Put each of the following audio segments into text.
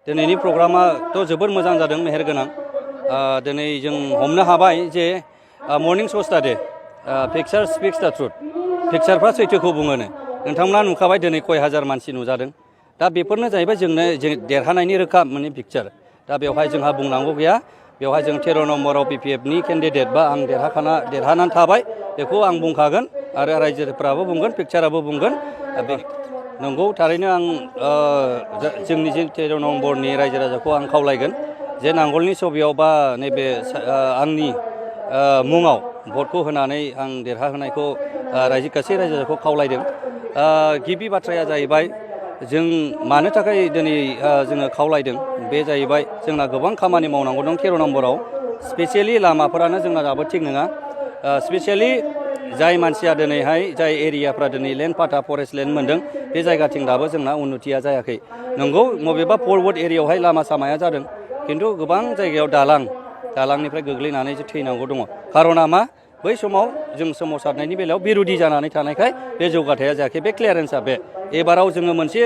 दिनैनि प्रग्रामाथ' जोबोर मोजां जादों मेहेरगोनां दिनै जों हमनो हाबाय जे मर्निं श' स्टाडि पिक्चार स्पिक्स दा ट्रुथ पिक्चारफ्रा सैथोखौ बुङोनो नोंथांमोना नुखाबाय दिनै कय हाजार मानसि नुजादों दा बेफोरनो जाहैबाय जोंनो देरहानायनि रोखा माने पिक्चार दा बेवहाय जोंहा बुंनांगौ गैया बेवहाय जों 13 नम्बराव PPFनि केन्डिडेट बा आं देरहानानै थाबाय बेखौ आं बुंखागोन आरो रायजोफोराबो बुंगोन पिक्चाराबो बुंगोन नंगौ थारैनो आं जोंनि जे 13 नम्बरनि रायजो राजाखौ आं खावलायगोन जे नांगोलनि सबियाव बा नैबे आंनि मुङाव भटखौ होनानै आं देरहाहोनायखौ गासै रायजो राजाखौ खावलायदों गिबि बाथ्राया जाहैबाय जों मानो थाखाय दिनै जोङो खावलायदों बे जाहैबाय जोंना गोबां खामानि मावनांगौ दं 13 नम्बराव स्पेसियेलि लामाफोरानो जोंना दाबो थिग नङा स्पेसियेलि जाय मानसिया दिनैहाय जाय एरियाफ्रा दिनै लेन्ड पाटा फरेस्ट लेन्ड मोनदों बे जायगाथिं दाबो जोंना उन्नतिया जायाखै नंगौ बबेबा फरवर्ड एरियायावहाय लामा सामाया जादों खिन्थु गोबां जायगायाव दालांनिफ्राय गोग्लैनानै थैनांगौ दङ खारना मा बै समाव जों सोमावसारनायनि बेलायाव बिरोधि जानानै थानायखाय बे जौगाथाया जायाखै बे क्लियारेन्सआ बे एबाराव जोङो मोनसे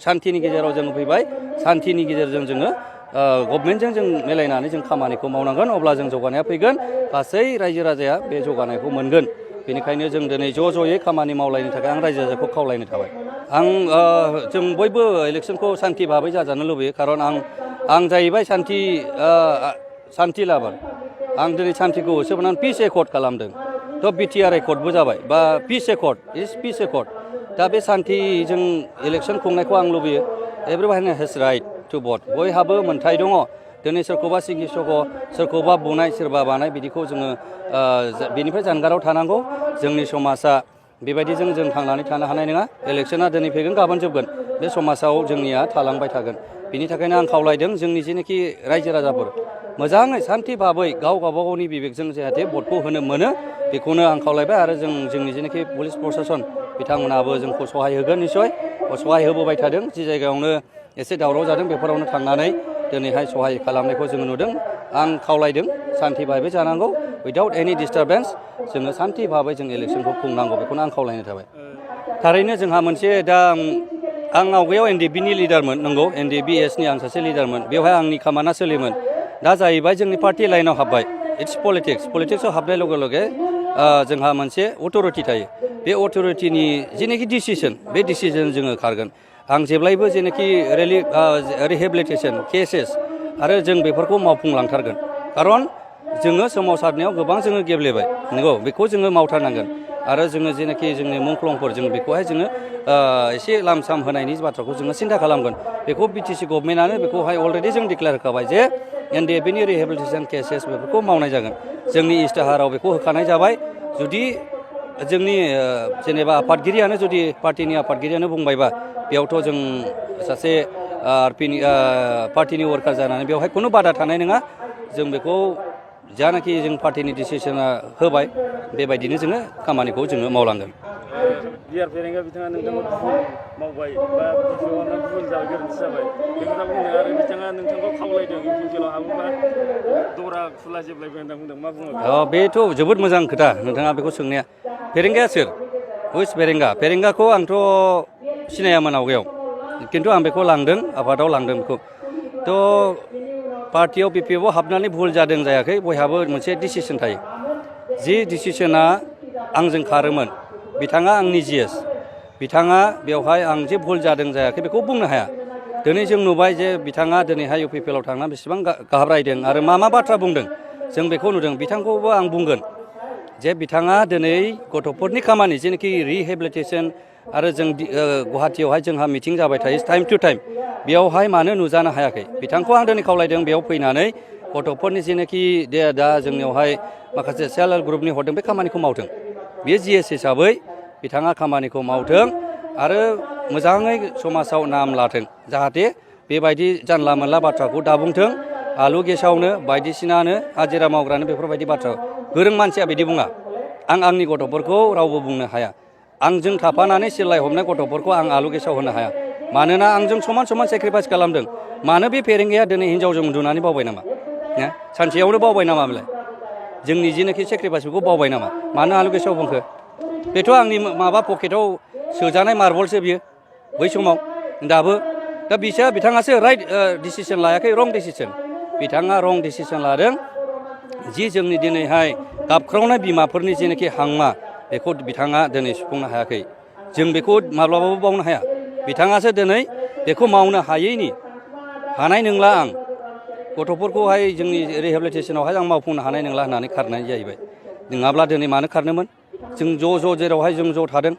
सान्थिनि गेजेराव जोङो फैबाय सान्थिनि गेजेरजों जोङो गभर्नमेन्टजों जों मिलायनानै जों खामानिखौ मावनांगोन अब्ला जों जौगानाया फैगोन गासै रायजो राजाया बे जौगानायखौ मोनगोन बेनिखायनो जों दिनै ज'यै खामानि मावलायनो थाखाय आं रायजो राजाखौ खावलायनो थाबाय जों बयबो इलेक्सनखौ सान्थि भाबै जाजानो लुबैयो खारन आं जाहैबाय सान्थि लाभार आं दिनै सान्थिखौ होसोबोनानै पिस एकर्ड खालामदों थ' BTR एकर्डबो जाबाय बा पिस एकर्ड दा बे सान्थिजों इलेक्सन खुंनायखौ आं लुबैयो एभ्रिवान हेज राइट टु भट बयहाबो मोन्थाय दङ दिनै सोरखौबा सिगिसख' सोरखौबा बुनाय सोरबा बानाय बिदिखौ जोङो बेनिफ्राय जानगाराव थानांगौ जोंनि समाजा बेबायदिजों जों थांनानै थानो हानाय नङा इलेक्सना दिनै फैगोन गाबोन जोबगोन बे समाजाव जोंनिया थालांबाय थागोन बिनि थाखायनो आं खावलायदों जोंनि जेनाखि रायजो राजाफोर मोजाङै सान्थि भाबै गावबागावनि बिबेकजों जाहाथे भटखौ होनो मोनो बेखौनो आं खावलायबाय आरो जोंनि जेनाखि पुलिस प्रशासन बिथांमोनाबो जोंखौ सहाय होगोन निसय सहाय होबोबाय थादों जि जायगायावनो एसे दावराव जादों बेफोरावनो थांनानै दिनैहाय सहाय खालामनायखौ जोङो नुदों आं खावलायदों सान्थि भाबै जानांगौ उइदाउट एनि डिस्टारबेन्स जोङो सान्थि भाबै जों इलेक्सनखौ खुंनांगौ बेखौनो आं खावलायनो थाबाय थारैनो जोंहा मोनसे दा आं आवगायाव NDPनि लिडारमोन नंगौ NDPSनि आं सासे लिडारमोन बेवहाय आंनि खामाना सोलियोमोन दा जाहैबाय जोंनि पार्टि लाइनाव हाबबाय इट्स पलिटिक्सआव हाबनाय लगे लगे जोंहा मोनसे अथ'रिटि थायो बे अथ'रिटिनि जेनाखि डिसिसन बे डिसिसन जोङो खारगोन आं जेब्लायबो जेनाखि रिहेबिलिटेसन केसेस आरो जों बेफोरखौ मावफुंलांथारगोन खारन जोङो सोमावसारनायाव गोबां जोङो गेब्लेबाय नंगौ बेखौ जोङो मावथारनांगोन आरो जोङो जेनाखि जोंनि मुंख्लंफोर जों बेखौहाय जोङो एसे लामसाम होनायनि बाथ्राखौ जोङो सिन्था खालामगोन बेखौ BTC गभर्नमेन्टआनो बेखौहाय अलरेडि जों डिक्लेयार होखाबाय जे NDPनि रिहेबिलिटेसन केसेस बेफोरखौ मावनाय जागोन जोंनि इस्ताहाराव बेखौ होखानाय जाबाय जुदि जोंनि जेनेबा आफादगिरियानो जुदि पार्टिनि आफादगिरियानो बुंबायबा बेयावथ' जों सासे पार्टिनि वार्कार जानानै बेवहाय खुनु बादा थानाय नङा जों बेखौ जानाखि जों पार्टिनि डिसिसना होबाय बेबायदिनो जोङो खामानिखौ जोङो मावलांगोन बिआर फेरेंगा बिथाङा नोंथांखौ भुल मावबाय बा बिफाङा भुल जाबाय गोरोन्थि जाबाय बे खोथा बुंदों आरो बिथाङा नोंथांखौ खावलायदों इउपिपिएलआव हाबोब्ला दरा खुला जेब्लायबो होनना बुंदों मा बुङो बेथ' जोबोद मोजां खोथा नोंथाङा बेखौ सोंनाया फेरेंगाया सोर हुइस फेरेंगाखौ आंथ' सिनायामोन आवगायाव खिन्थु आं बेखौ लांदों आफादाव लांदों बेखौ थ' पार्टियाव BPFआव हाबनानै भुल जादों जायाखै बयहाबो मोनसे डिसिसन थायो जि डिसिसना आंजों खारोमोन बिथाङा आंनि GS बिथाङा बेवहाय आं जे भुल जादों जायाखै बेखौ बुंनो हाया दिनै जों नुबाय जे बिथाङा दिनैहाय इउपिपिएलआव थांना बेसेबां गाब्रायदों आरो मा बाथ्रा बुंदों जों बेखौ नुदों बिथांखौबो आं बुंगोन जे बिथाङा दिनै गथ'फोरनि खामानि जेनाखि रिहेबिलिटेसन आरो जों गुवाहाटियावहाय जोंहा मिटिं जाबाय थायो टाइम टु टाइम बेयावहाय मानो नुजानो हायाखै बिथांखौ आं दिनै खावलायदों बेयाव फैनानै गथ'फोरनि जेनाखि दा जोंनियावहाय माखासे सेल्फ हेल्प ग्रुपनि हरदों बे खामानिखौ मावथों बेयो GS हिसाबै बिथाङा खामानिखौ मावथों आरो मोजाङै समाजाव नाम लाथों जाहाथे बेबायदि जानला मोनला बाथ्राखौ दाबुंथों आलु गेसावनो बायदिसिनानो हाजिरा मावग्रानो बेफोरबायदि बाथ्रा गोरों मानसिया बिदि बुङा आंनि गथ'फोरखौ रावबो बुंनो हाया आंजों थाफानानै सिलाय हमनाय गथ'फोरखौ आं आलु गेसाव होनो हाया मानोना आंजों समान सेक्रिफाइस खालामदों मानो बे फेरेंगाया दिनै हिनजावजों उन्दुनानै बावबाय नामा सानसेयावनो बावबाय नामा बेलाय जोंनि जेनाखि सेक्रिफाइस बेखौ बावबाय नामा मानो आलु गेसाव बुंखो बेथ' आंनि माबा पकेटाव सोजानाय मार्बलसो बियो बै समाव दाबो दा बिथाङासो राइट डिसिसन लायाखै, रं डिसिसन। बिथाङा रं डिसिसन लादों। जि जोंनि दिनैहाय गाबख्रावनाय बिमाफोरनि जेनाखि हांमा बेखौ बिथाङा दिनै सुफुंनो हायाखै। जों बेखौ माब्लाबाबो बावनो हाया। बिथाङासो दिनै बेखौ मावनो हायैनि हानाय नंला आं गथ'फोरखौहाय जोंनि रिहेबिलिटेसनावहाय आं मावफुंनो हानाय नंला होननानै खारनाय जाहैबाय। नङाब्ला दिनै मानो खारनोमोन? जों ज' जेरावहाय जों ज' थादों,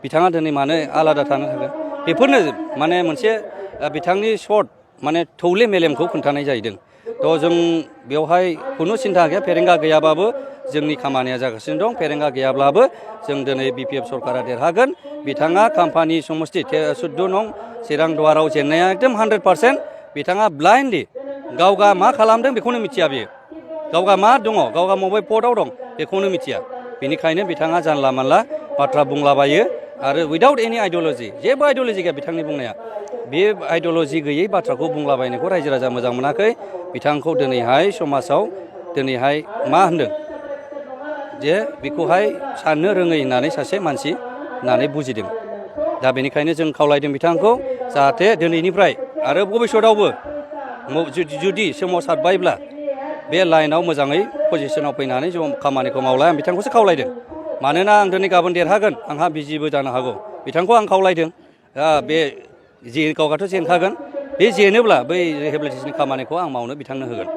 बिथाङा दिनै मानो आलादा थानो थागोन? बेफोरनो माने मोनसे बिथांनि सर्ट माने थौले मेलेमखौ खोन्थानाय जाहैदों। थ' जों बेवहाय खुनु सिन्था गैया, फेरेंगा गैयाबाबो जोंनि खामानिया जागासिनो दं। फेरेंगा गैयाब्लाबो जों दिनै BPF सरकारा देरहागोन। बिथाङा काम्पानि समस्ति 14 नं चिरां दुवाराव जेननाया एकदम 100%। बिथाङा ब्लाइन्डलि गावगा मा खालामदों बेखौनो मिथिया बियो। गावगा मा दङ, गावगा मबाइल पटआव दं बेखौनो मिथिया। बेनिखायनो बिथाङा जानला मानला बाथ्रा बुंलाबायो आरो उइदाउट एनि आइडिय'लजि, जेबो आइडिय'लजि गैया बिथांनि बुंनाया। बे आइडिय'लजि गैयै बाथ्राखौ बुंलाबायनायखौ रायजो राजा मोजां मोनाखै। बिथांखौ दिनैहाय समाजाव दिनैहाय मा होनदों जे बेखौहाय साननो रोङै होननानै सासे मानसि होननानै बुजिदों। दा बेनिखायनो जों खावलायदों बिथांखौ जाहाथे दिनैनिफ्राय आरो भबिष्यतआवबो जुदि सोमावसारबायब्ला बे लाइनाव मोजाङै पजिसनाव फैनानै जों खामानिखौ मावलाय आं बिथांखौसो खावलायदों। मानोना आं दिनै गाबोन देरहागोन, आंहा बिजिबो जानो हागौ। बिथांखौ आं खावलायदों बे गावगाथ' जेनखागोन। बे जेनोब्ला बै रिहेबिलिटेसननि खामानिखौ आं मावनो बिथांनो होगोन।